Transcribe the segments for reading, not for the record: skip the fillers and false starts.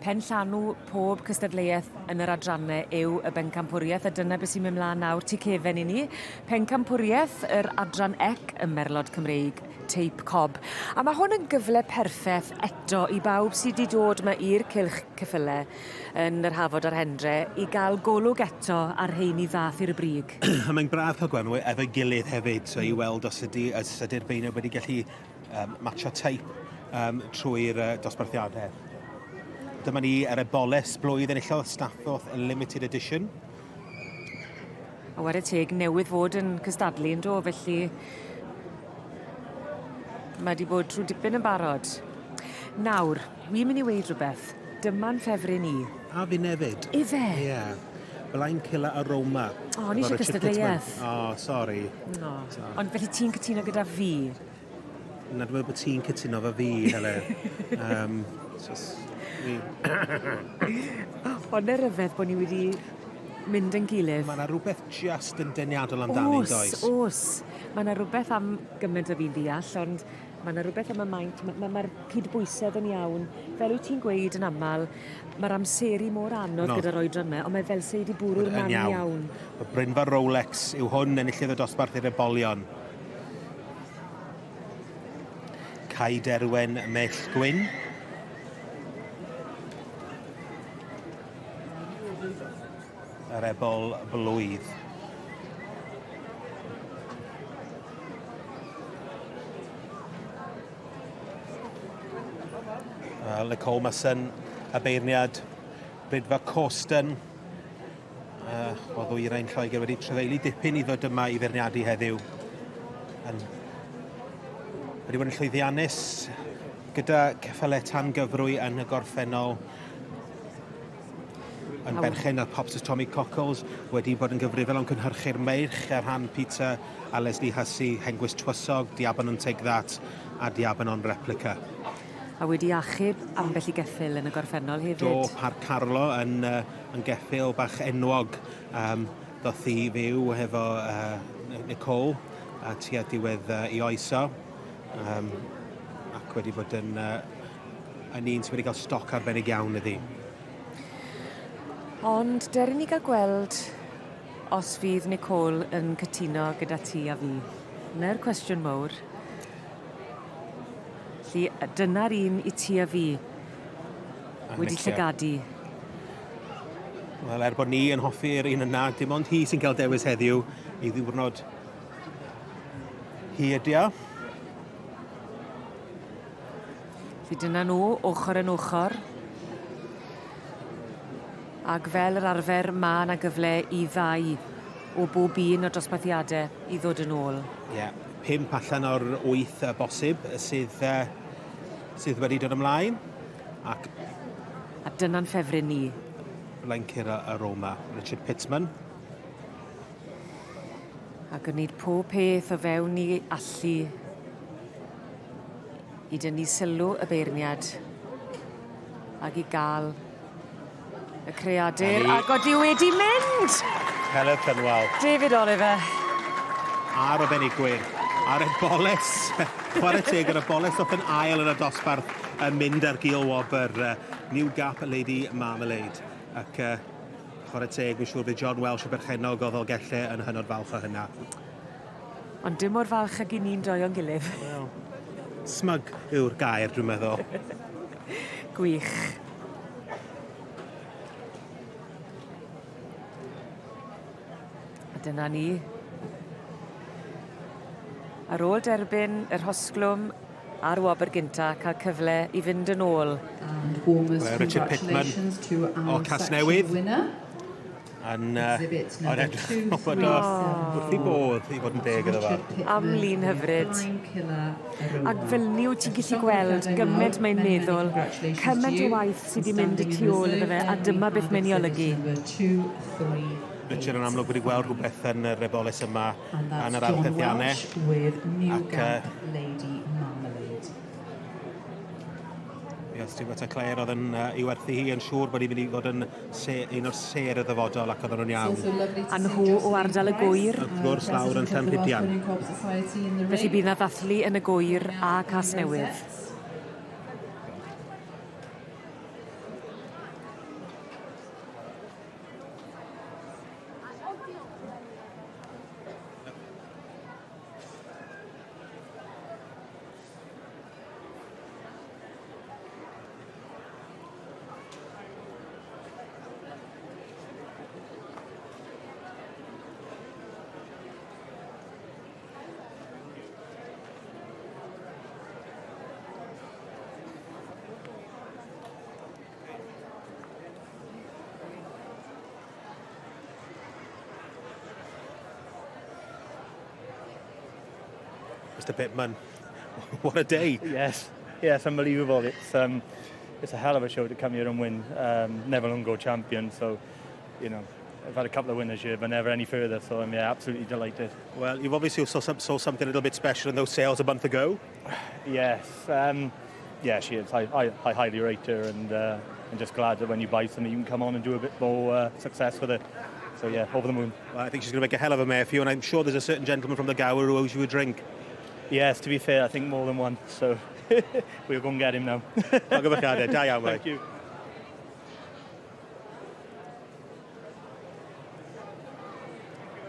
Pen llanw pob cystadleuaeth yn yr adrannau yw y bencampwriaeth a dyna beth sy'n mynd mlaen nawr tu cefen i ni. Pencampwriaeth yr adran ec y Merlod Cymreig Teip Cob. A ma' hwn yn gyfle perffeth eto i bawb sy 'di dod 'ma i'r cylch ceffyle yn yr Hafod a'r Hendre i ga'l golwg eto ar rheini ddath i'r brig. A mae'n braf cael gweld nhw efo'i gilydd hefyd, so i weld os ydy, os ydy'r beirniaid wedi gallu um, matcho teip um, trwy'r uh, dosbarthiadau. Dyma ni yr eboles blwydd enillodd Snaffoth Limited Edition. A ware teg, newydd fod yn cystadlu yn do, felly mae 'di bod trwy dipyn yn barod. Nawr, wi'n mynd i weud rhywbeth. Dyma'n ffefryn i. A fi hefyd. Ife? Ie. Yeah. Blind Killer Aroma. O, o'n i eisiau cystadleuaeth. O, oh, sori. O. Ond felly ti'n cytuno gyda fi? Na, dwi'n meddwl bod ti'n cytuno efo fi, Heledd. um, just, mi... Ond er ryfedd bod ni wedi mynd yn gilydd. Mae yna rhywbeth just yn deniadol amdani, does? Oes, oes. Mae yna rhywbeth am gymaint o fi'n ddeall, ond mae yna rhywbeth am y maint, mae'r ma, ma, ma cydbwysedd yn iawn. Fel wyt ti'n gweud yn aml, mae'r amseru mor anodd no. gyda'r oedran yma, ond mae fel se wedi bwrw'r man iawn. iawn. Y Brynfa Rolex yw hwn, enillydd y dosbarth i'r ebolion. Cae Derwen Mellt Gwyn. Yr ebol blwydd. Uh, Nicole Mason, y beirniad Brydfa Coston. Uh, o ddwyrain Lloegr wedi trefeili dipyn i ddod yma i feirniadu heddiw. Yn, wedi bod yn llwyddiannus gyda ceffylau tan gyfrwy yn y gorffennol. Yn berchen ar Pops Tommy Cockles, wedi bod yn gyfrifol am cynhyrchu'r meirch ar rhan Peter a Leslie Hussey, Hengwys Twysog, Diabanon Take That a Diabanon Replica. A wedi achub ambell i geffyl yn y gorffennol hefyd. Do, Parc Carlo yn, uh, yn geffyl bach enwog. Um, ddoth i fyw hefo uh, Nicole a tua diwedd uh, i oes o. Um, ac wedi bod yn, uh, yn un sydd wedi cael stoc arbennig iawn iddi. Ond dere ni gael gweld os fydd Nicole yn cytuno gyda ti a fi. Na'r cwestiwn mowr. Felly, dyna'r un i ti a fi wedi llygadu. Wel, er bod ni yn hoffi'r un yna, dim ond hi sy'n cael dewis heddiw i ddiwrnod hi ydi o. Felly dyna nhw, ochr yn ochr. Ac fel yr arfer, ma' 'na gyfle i ddau o bob un o'r dosbarthiade i ddod yn ôl. Ie, 5 allan o'r 8 bosib sydd, uh, sydd wedi dod ymlaen. Ac A dyna'n ffefryn ni. Blaencura Aroma, Richard Pittman. A gwneud pob peth o fewn i allu i dynnu sylw y beirniad ac i ga'l y creadur ac odi wedi mynd! Heledd Cynwal. David Oliver. A'r arbenigwyr. A'r eboles. Chwarae teg yr eboles ddoth yn ail yn y dosbarth yn mynd ar gil wobr uh, New Gap Lady Marmalade. Ac uh, chwarae teg, mi'n siŵr bydd John Welsh y berchennog o Ddolgellau yn hynod falch o hynna. Ond dim mor falch ag 'yn ni'n joio'n gilydd. Wel, smug yw'r gair dwi'n meddwl. Gwych. A dyna ni. Ar ôl derbyn yr hosglwm a'r wobr gynta, cael cyfle i fynd yn ôl. And warmest Richard Pittman congratulations to o our section Casnewydd. winner. Yn uh, o'n edrych fel bod o wrth ei bodd i fod yn deg iddo fo. Am lun hyfryd. Ac fel ni wyt ti'n gallu gweld gymaint mae'n meddwl, cymaint o waith sydd wedi mynd y tu ôl iddo fe, a dyma beth mae'n ei olygu. Richard yn amlwg wedi gweld rhywbeth yn yr eboles yma yn yr arddethiannau. Ac uh, Ie, Stuart a Claire oedd yn uh, ei werthu hi yn siŵr bod hi'n mynd i fod yn se, un o'r sêr y ddyfodol ac oedden nhw'n iawn. A nhw o ardal y Gŵyr. Wrth gwrs, lawr yn Llanrhidian. Felly bydd 'na ddathlu yn y Gŵyr a Casnewydd. Mr Pittman, what a day. Yes, yes, unbelievable. It's, um, it's a hell of a show to come here and win. Um, never long go champion, so, you know, I've had a couple of winners here, but never any further, so I'm yeah, absolutely delighted. Well, you've obviously saw, some, saw something a little bit special in those sales a month ago. Yes, um, yeah, she is. I, I, I highly rate her, and uh, I'm just glad that when you buy something, you can come on and do a bit more uh, success with it. So yeah, over the moon. Well, I think she's going to make a hell of a mare for you, and I'm sure there's a certain gentleman from the Gower who owes you a drink. Yes, to be fair, I think more than one, so we'll go and get him now. Llongyfarchiadau, da iawn, Thank you.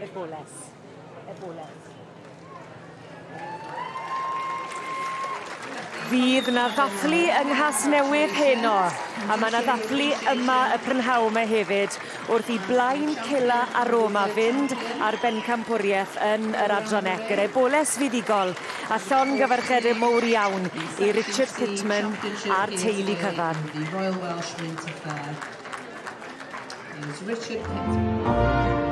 Eboles. Eboles. Fydd 'na ddathlu yng Nghasnewydd heno, a ma' 'na ddathlu yma y prynhawn 'ma hefyd wrth i Blaen Cila Aroma fynd ar bencampwrieth yn yr Adran Ec yr eboles fuddugol a llongyfarchede mowr iawn i Richard Pittman a'r teulu cyfan. The Royal Welsh Winter Fair is Richard Pittman.